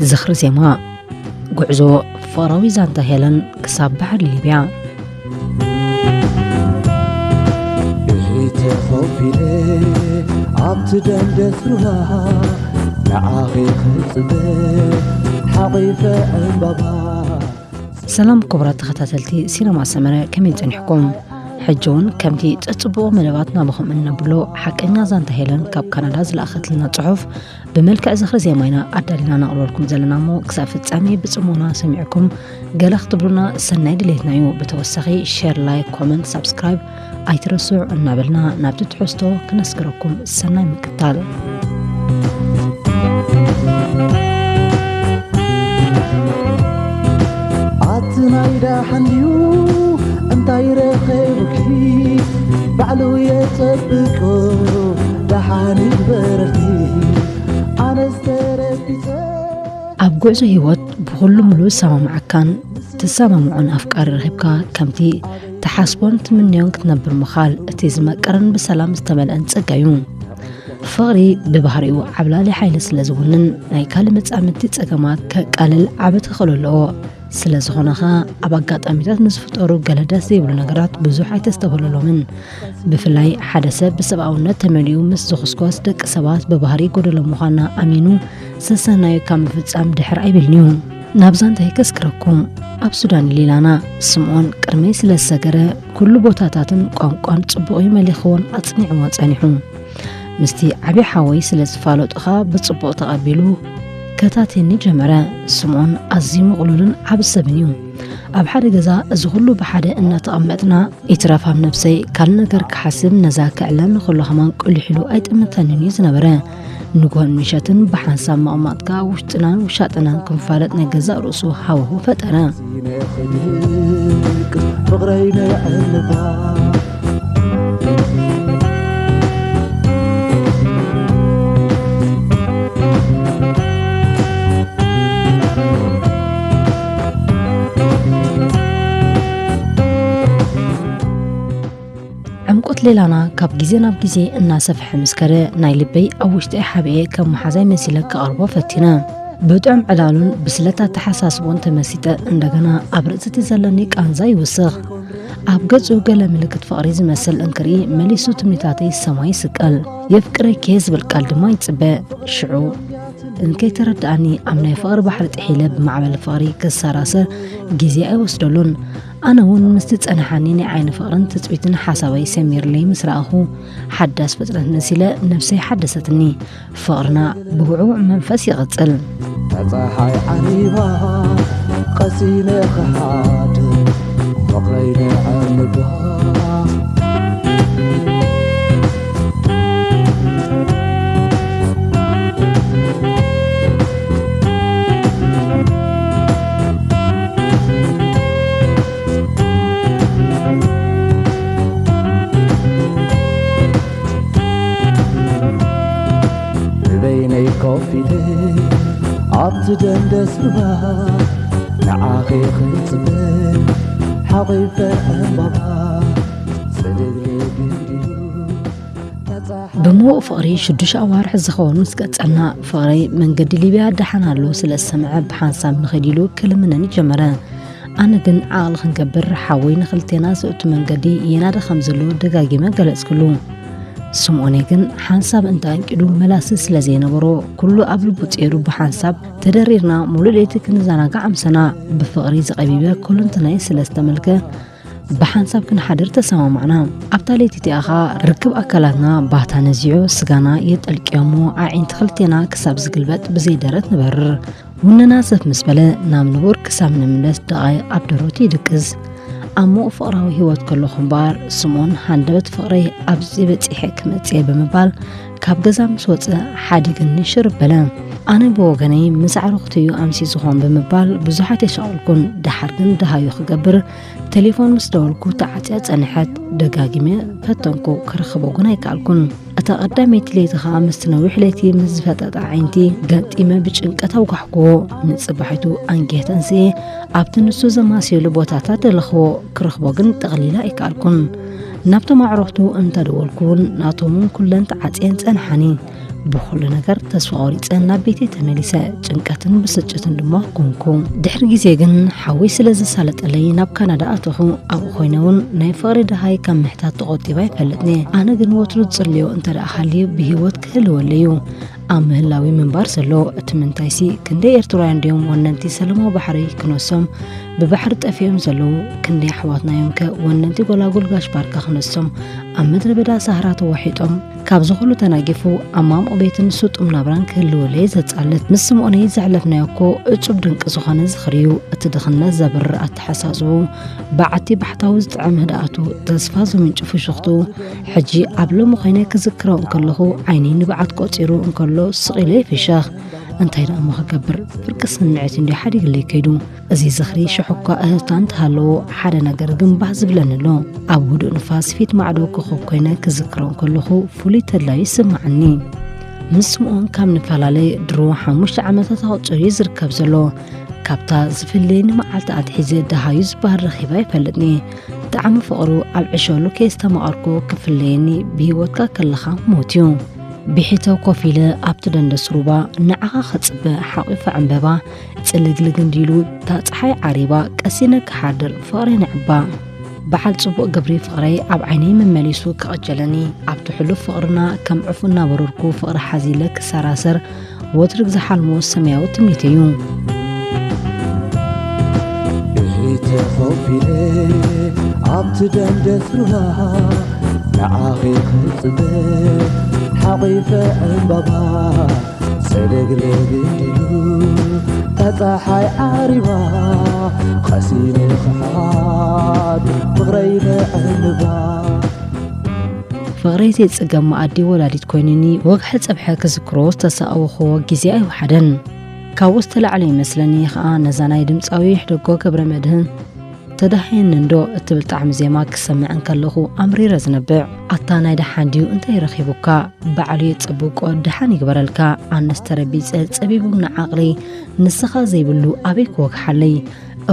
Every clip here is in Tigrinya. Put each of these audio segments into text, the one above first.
ዝኽሪ ዜማ። ጉዕዞ ፍቕራዊ ዛንታ ሄለን ክሳብ ባሕሪ ሊብያ። ብኢተ ኮፍ ኢለ ኣብቲ ደንደስ ሩባ ንዓኺ ክጽበ ሓቒፈ ዕምባባ። ሰላም ክቡራት ተኸታተልቲ ሲነማ ሰመረ፣ ከመይ ጸኒሕኩም? ሕጂ እውን ከምቲ ጸጽብቑ መደባት ናባኹም እነብሎ ሓቀኛ ዛንታ ሄለን ካብ ካናዳ ዝለኣኸትልና ጽሑፍ ብመልክዕ ዝኽሪ ዜማ ኢና ኣዳሊና ነቕርበልኩም ዘለና እሞ፣ ክሳብ ፍጻሜ ብጽሞና ሰሚዕኩም ገለ ክትብሉና ሰናይ ድሌትና እዩ። ብተወሳኺ ሼር፣ ላይክ፣ ኮመንት፣ ሳብስክራይብ ኣይትረስዑ እናበልና፣ ናብቲ ትሕዝቶ ክነስግረኩም ሰናይ ምክታል። ኣቲ ናይ ደሓን ድዩ እንታይ ረኺቡኪ? ባዕሉ የጸብቆ ደሓን ይግበረልኪ። ኣነስ ተረቢጸ። ኣብ ጉዕዞ ህይወት ብኹሉ ምሉእ ዝሰማምዓካን ትሰማምዖን ኣፍቃሪ ረኺብካ፣ ከምቲ ትሓስቦን ትምንዮን ክትነብር ምኻል፣ እቲ ዝመቀረን ብሰላም ዝተመልአን ጸጋ እዩ። ፍቕሪ ብባህሪኡ ዓብላሊ ሓይሊ ስለ ዝውንን፣ ናይ ካልእ መጻምድቲ ጸገማት ከቃልል ዓቢ ተኽእሎ ኣለዎ። ስለ ዝኾነ ኸኣ፣ ኣብ ኣጋጣሚታት ንዝፍጠሩ ገለ ደስ ዘይብሉ ነገራት ብዙሕ ኣይተስተብህለሎምን። ብፍላይ ሓደ ሰብ ብሰብኣውነት ተመሊኡ ምስ ዝኹስኮስ፣ ደቂ ሰባት ብባህሪ ጎደሎ ምዃንና ኣሚኑ ሰሰናዩ ካብ ምፍጻም ድሕር ኣይብልን እዩ። ናብዛ እንታይ ከስክረኩም? ኣብ ሱዳን ሊላና ስምዖን ቅድመይ ስለ ዝሰገረ፣ ኩሉ ቦታታትን ቋንቋን ጽቡቕ እዩ መሊኽዎን ኣጽኒዕዎ ጸኒሑ። ምስቲ ዓቢ ሓወይ ስለ ዝፋለጡ ኸኣ ብጽቡቕ ተቐቢሉ ከታትየኒ ጀመረ። ስምዖን ኣዝዩ ምቕሉልን ዓቢ ሰብን እዩ። ኣብ ሓደ ገዛ እዚ ኩሉ ብሓደ እናተቐመጥና፣ ይትረፍ ኣብ ነብሰይ ካልእ ነገር ክሓስብ፣ ነዛ ክዕለም ንኹሉ ከማን ቁሊሕ ኢሉ ኣይጥምተንን እዩ ዝነበረ። ንግሆን ምሸትን ብሓንሳብ ምቕማጥካ ውሽጥናን ውሻጥናን ክንፋለጥ ናይ ገዛእ ርእሱ ሃዋህው ፈጠረ። ፍቕረይ ነዕልባ። ዕምቆት ሌላና ካብ ግዜ ናብ ግዜ እናሰፍሐ ምስ ከደ፣ ናይ ልበይ ኣብ ውሽጠይ ሓቢኤ ከም መሓዛይ መሲለ ክቐርቦ ፈቲነ። ብጥዑም ዕላሉን ብስለት ኣተሓሳስቦን ተመሲጠ፣ እንደገና ኣብ ርእሲ እቲ ዘለኒ ቃንዛ ይውስኽ። ኣብ ገጹ ገለ ምልክት ፍቕሪ ዝመስል እንክርኢ፣ መሊሱ ትምኒታተይ ሰማይ ይስቀል። የፍቅረኪ ዝብል ቃል ድማ ይጽበ። ሽዑ እንከይተረድኣኒ፣ ኣብ ናይ ፍቕሪ ባሕሪ ጥሒለ ብማዕበል ፍቕሪ ክሰራሰር ግዜ ኣይወስደሉን። ኣነ እውን ምስቲ ጸንሓኒ ናይ ዓይኒ ፍቕርን ትጽቢትን ሓሳበይ ሰሚርለይ ምስ ረኣኹ፣ ሓዳስ ፍጥረት መሲለ ነብሰይ ሓደሰትኒ። ፍቕርና ብውዕዉዕ መንፈስ ይቕጽል። ጸሓይ ዓሪባ ቀሲነ ክሓድር ፍቕረይ ነዕልባ። ንበይነይ ኮፍ ኢለ ኣብቲ ደንደስ ሩባ ንዓኺ ክጽበ ሓቒፈ ዕምባባ ጽልግልግ እንዲሉ ተጻ- ብምዉቕ ፍቕሪ ሽዱሽተ ኣዋርሕ ዝኸውን ምስ ቀጸልና፣ ፍቕረይ መንገዲ ሊብያ ደሓን ኣሎ ስለ ዝሰምዐ፣ ብሓንሳብ ንኸይድ ኢሉ ክልምነኒ ጀመረ። ኣነ ግን ዓቕሊ ክንገብር፣ ሓወይ ንኽልቴና ዘእቱ መንገዲ የናዲ ከም ዘሎ ደጋጊመ ገለጽክሉ። ስምኦነይ ግን ሓንሳብ እንተኣንቂዱ መላሲ ስለ ዘይነበሮ፣ ኩሉ ኣብ ልቡ ጸይሩ ብሓንሳብ ተደሪርና ሙሉእ ለይቲ ክንዘናጋዕ ኣምሰና። ብፍቕሪ ዝቐቢበ ኩሉንትናይ ስለ ዝተመልከ፣ ብሓንሳብ ክንሓድር ተሰማማዕና። ኣብታ ለይቲ እቲኣ ኸኣ ርክብ ኣካላትና ባህታ ነዚዑ፣ ስጋና የጠልቅዮ እሞ፣ ኣዒንቲ ክልቴና ክሳብ ዝግልበጥ ብዘይ ደረት ንበርር። ውንና ሰፍ ምስ በለ፣ ናብ ንቡር ክሳብ ንምለስ ደቓይቕ ኣብ ደረቱ ይድቅስ። ኣብ ምዉቕ ፍቕራዊ ህይወት ከለኹ እምበኣር፣ ስምኦን ሃንደበት ፍቕረይ ኣብዚ በጺሐ ክመጽእ እየ ብምባል፣ ካብ ገዛ ምስ ወጸ ሓዲግኒ ሽር በለ። ኣነ ብወገነይ፣ ምስ ኣዕሩኽቱ እዩ ኣምሲ ዝኾን ብምባል ብዙሕ ኣይተሻቐልኩን። ደሓር ግን ደሃዩ ክገብር፣ ቴሌፎን ምስ ደወልኩ ተዓጽያ ጸንሐት። ደጋጊመ ፈተንኩ፣ ክረኽቦ ግን ኣይከኣልኩን። እታ ቀዳመይቲ ለይቲ ኸኣ ምስቲ ነዊሕ ለይቲ ምስ ዝፈጠጠ ኣዒንቲ ገጢመ ብጭንቀት ኣውጋሕክዎ። ንጽባሒቱ ኣንጊሀ ተንስኤ ኣብቲ ንሱ ዘማስየሉ ቦታታት ደለኽዎ። ክረኽቦ ግን ጠቕሊለ ኣይከኣልኩን። ናብቶም ኣዕሩኽቱ እንተደወልኩ እውን ናቶም እውን ኩለን ተዓጽየን ጸንሓኒ። ብኹሉ ነገር ተስፋ ቆሪጸ ናብ ቤተይ ተመሊሰ። ጭንቀትን ብስጭትን ድማ ኮንኩ። ድሕሪ ግዜ ግን ሓወይ ስለ ዘሳለጠለይ ናብ ካናዳ ኣተኹ። ኣብኡ ኮይነ እውን ናይ ፍቕሪ ደሃይ ካብ ምሕታት ተቖጢበ ኣይፈልጥን እየ። ኣነ ግን ወትሩ ዝጽልዮ እንተ ደኣ ሃልዩ ብህይወት ክህልወለይ እዩ ኣብ ምህላዊ ምንባር ዘሎ። እቲ ምንታይሲ ክንደይ ኤርትራውያን ድዮም ወነንቲ ሰላማዊ ባሕሪ ክነሶም ብባሕሪ ጠፊኦም ዘለዉ? ክንደይ ኣሕዋትና እዮም ከ ወነንቲ ጎላጉል ጋሽ ባርካ ክነሶም ኣብ ምድረ በዳ ሳህራ ተዋሒጦም? ካብዚ ኩሉ ተናጊፉ ኣብ ማምቕ ቤትን ስጡም ናብራን ክህልወለይ ዘጻልት። ምስ ስምኦነይ ዘሕለፍናዮ እኮ እጹብ ድንቂ ዝኾነ ዝኽሪ እዩ። እቲ ድኽነት ዘብርር ኣተሓሳስቡ፣ በዓቲ ባሕታዊ ዝጥዕም ህድኣቱ፣ ተስፋ ዝምንጩ ፍሽኽቱ፣ ሕጂ ኣብ ሎሚ ኮይነ ክዝክሮ እንከለኹ ዓይነይ ንብዓት ቆጺሩ እንከሎ ስቕ ኢለ ይፍሸኽ። እንታይ ደኣ እሞ ክገብር? ፍርቂ ስምዒት እንድዩ ሓዲግለይ ከይዱ። እዚ ዝኽሪ ሽሕ እኳ እህህታ እንተሃለዎ፣ ሓደ ነገር ግን ባህ ዝብለኒ ኣሎ። ኣብ ህዱእ ንፋስ ፊት ማዕዶ ኮኾብ ኮይነ ክዝክሮ እንከለኹ ፍሉይ ተድላዩ ይስምዓኒ። ምስ ስምኦን ካብ ንፈላለ ድሮ ሓሙሽተ ዓመታት ኣቑጺሩ እዩ ዝርከብ ዘሎ። ካብታ ዝፍለየኒ መዓልቲ ኣትሒዘ ደሃዩ ዝበሃል ረኺበ ኣይፈልጥን እየ። ጣዕሚ ፍቕሩ ኣብ ዕሸሉ ከየስተማቐርኩ ክፍለየኒ ብህይወትካ ከለኻ ሞት እዩ። ብሒተ ኮፍ ኢለ ኣብቲ ደንደስ ሩባ ንዓኻ ክጽበ ሓቒፈ ዕምበባ ጽልግልግ እንዲሉ እታ ጸሓይ ዓሪባ ቀሲነ ክሓድር ፍቕረይ ንዕባ። በዓል ጽቡቕ ግብሪ ፍቕረይ ኣብ ዓይነይ መመሊሱ ክቕጀለኒ ኣብቲ ሕሉፍ ፍቕርና ከም ዕፉን እናበረርኩ ፍቕሪ ሓዚለ ክሰራሰር ወትርግ ዝሓልሞ ሰማያዊ ትምኒተይ እዩ። ብሒተ ኮፍ ኢለ ኣብቲ ደንደስ ሩባ ንዓኺ ክጽበ ሓቒፈ ዕምባባ ሰለግለግ እንዲሉ እታ ጸሓይ ዓሪባ ቀሲነ ክሓድ ፍቕረይ ንዕምባ። ፍቕረይ ዘይጽገም መኣዲ ወላዲት ኮይኑኒ ወግሐ ጸብሐ ክዝክሮ ዝተሳእወኽዎ ግዜ ኣይወሓደን። ካብኡ ዝተላዕለ ይመስለኒ ኸኣ ነዛ ናይ ድምጻዊ ይሕደጎ ገብረ መድህን ተዳህየኒ እንዶ እትብል ጣዕሚ ዜማ ክሰምዕ እንከለኹ ኣምሪረ ዝነብዕ። ኣታ ናይ ደሓን ድዩ እንታይ ረኺቡካ? ባዕሉ የጸብቆ ደሓን ይግበረልካ። ኣነስ ተረቢጸ ጸቢቡኒ ዓቕለይ ንስኻ ዘይብሉ ኣበይ ክወግሓለይ?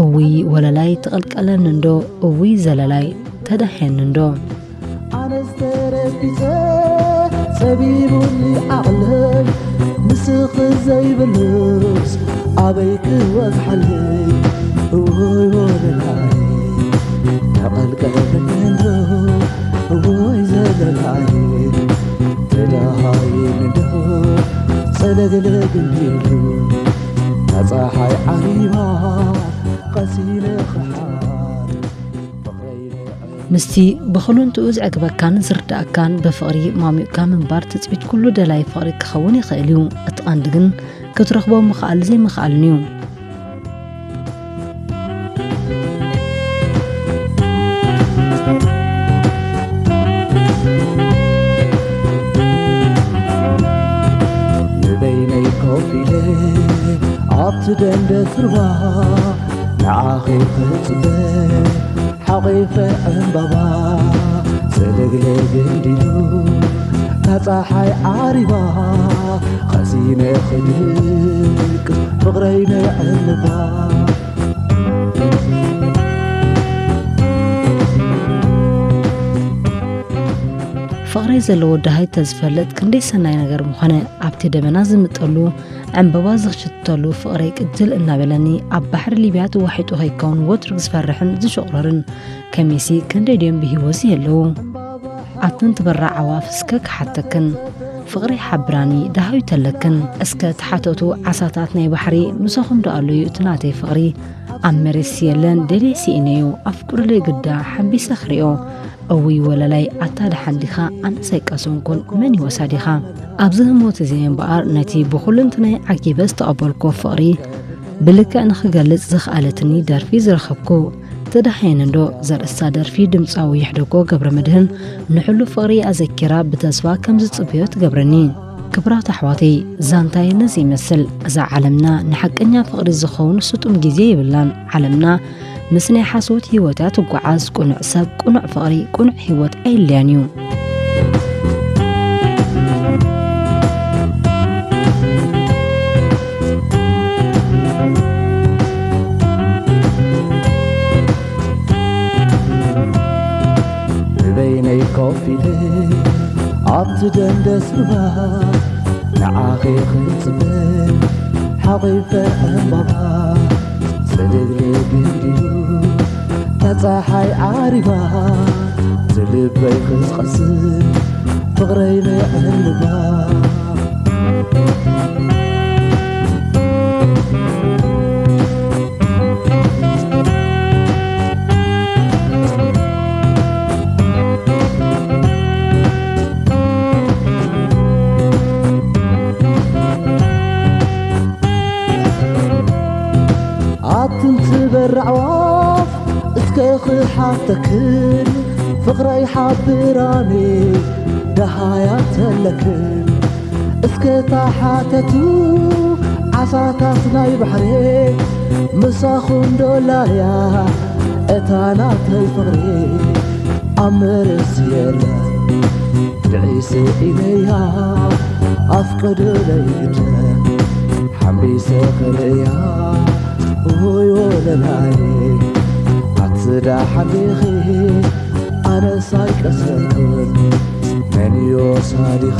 እውይ ወለላይ ትቐልቀለኒ እንዶ እውይ ዘለላይ ተዳህየኒ እንዶ። ኣነስ ተረቢጸ ጸቢቡኒ ዓቕለይ ንስኺ ዘይብሉስ ኣበይ ክወግሓለይ? እውይ ወለላይ ተቐልቀለኒ እንዶ እውይ ዘለላይ ተዳሃየኒ እንዶ ጸለግለግ እንዲሉ እታ ጸሓይ ዓሪባ ቀሲነ ክሓር ፍቕረይ ንዕምባ። ምስቲ ብኹሉንትኡ ዘዕግበካን ዝርድኣካን ብፍቕሪ ማሚቕካ ምንባር ትጽቢት ኩሉ ደላይ ፍቕሪ ክኸውን ይኽእል እዩ። እቲ ቀንዲ ግን ክትረኽቦ ምኽኣል ዘይምኽኣልን እዩ። ንበይነይ ኮፍ ኢለ ኣብቲ ደንደስ ሩባ ንዓኺ ክጽበ ሓቒፈ ዕምባባ ጽልግልግ እንዲሉ እታ ጸሓይ ዓሪባ ኸሲነ ክድቅ ፍቕረይ ንዕምባ። ፍቕረይ ዘለዎ ደሃይ ተዝፈልጥ ክንደይ ሰናይ ነገር ምኾነ። ኣብቲ ደበና ዝምጠሉ ዕምበባ ዝኽሽተሉ ፍቕረይ ቅጅል እናበለኒ ኣብ ባሕሪ ሊብያ ተዋሒጡ ከይከውን ወትሩ ዝፈርሕን ዝሽቑረርን ከመይሲ ክንደይ ድዮም ብህይወት የለዉ። ኣትን ትበራ ዓዋፍ እስከ ክሓተክን ፍቕሪ ሓብራኒ ደሃዩ ተለክን። እስከ ተሓተቱ ዓሳታት ናይ ባሕሪ ምሳኹም ዶ ኣሎ እዩ እቲ ናተይ ፍቕሪ? ኣብ መሬትሲ የለን ደልየ ስኢነዮ ኣፍቅሩለይ ግዳ ሓቢሰ ክሪኦ። እውይ ወለላይ ኣታ ደሓን ዲኻ? ኣነስ ኣይቀሰንኩን መን ይወሳዲኻ? ኣብዚ ህሞት እዚ እምበኣር ነቲ ብኹልንትናይ ዓጊበ ዝተቐበልኩዎ ፍቕሪ ብልክዕ ንኽገልጽ ዝኸኣለትኒ ደርፊ ዝረኸብኩ። ተዳህየኒ እንዶ ዘርእስታ ደርፊ ድምጻዊ ይሕደጎ ገብረ መድህን ንሕሉፍ ፍቕሪ ኣዘኪራ ብተስፋ ከም ዝጽበዮ ትገብረኒ። ክቡራት ኣሕዋተይ፣ ዛንታይ ነዚ ይመስል። እዛ ዓለምና ንሓቀኛ ፍቕሪ ዝኸውን ስጡም ግዜ የብላን። ዓለምና ምስ ናይ ሓሶት ህይወት እያ ትጓዓዝ። ቅኑዕ ሰብ፣ ቅኑዕ ፍቕሪ፣ ቅኑዕ ህይወት ኣየድልያን እዩ። ኣብቲ ደንደስ ሩባ ንዓኺ ክጽበ ሓቒፈ ዕምባባ ጽልል ገንዲሉ እታ ጸሓይ ዓሪባ ትልበይ ክዝቐስብ ፍቕረይ ምዕልባ። ኣትን ትበርዕ ኣዕዋፍ እስከ ክሓተክን ፍቕረይ ሓብራኒ ደሃያ ተለክን እስከ ታሓተቱ ዓሳታት ናይ ባሕሪ ምሳኹም ዶላያ እታ ናተይ ፍቕሪ ኣብ መሬት የለ ብዒ ስኢነያ ኣፍቀዶ ለይግደ ሓምቢሰ ክርእያ ኦይ ወለላይ ኣትዳ ሓሊኺ ኣነስ ኣይቀሰልኩን መን እዩ ሳዲኺ